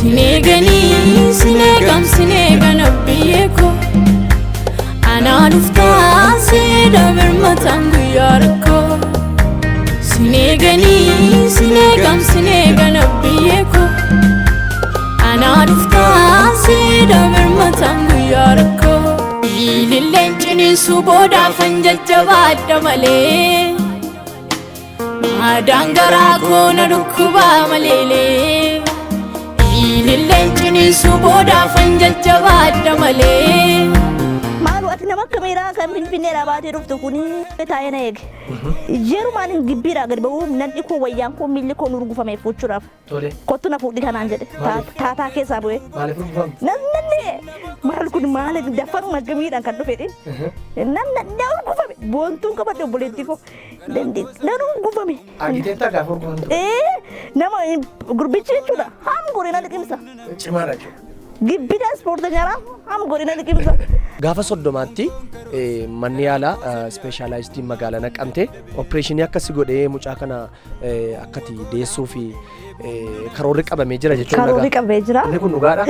Sineeganii sineegam sineegan abbiyyee koo anaa dhuftaa seeda birmataan guyyaa rakkoo. Sineeganii sineegam sineegan abbiyyee koo anaa dhuftaa seeda birmataan guyyaa rakkoo. Ililleen ciniinsuu boodaafan jajjabaadha malee maadaan garaa koo na dhukkubaa maleelee. Ililleen ciniinsuu boodaafan jajjabaadha malee. Maalu ati nama akka miiraa kan Finfinneedhaa baatee dhuftu kuni taa'ee na eege. Yerumaan hin gibbiidhaa gadi ba'uu namni koo wayyaan koo miilli koo nu urgufame fuuchuudhaaf. Tole. Kottu na fuudhi kanaan jedhe. Maaliif? Taataa keessaa bu'ee. Maaliif urgufamte? Namni maal kun maal daffaruma akkamiidhaan kan dhufedhe. Namni na urgufame boontuun qabadhe obboleettii koo. Nan urgufame. Argiteettaa gaafa urgufamtu? Ee, nama gurbichi jechuudha ham godhe na liqimsa. Cimaadha jechuudha. Gibbida ispoorteenyaadha ham godhe na liqimsa. Gaafa 30tti manni yaalaa ispeeshaalaayizdiin magaalaa Naqamtee opereeshinii akkasi godhee mucaa kana akkati deessuu fi karoorri qabamee jira jechuudha. Karoorri qabamee jira. Inni kun dhugaadha.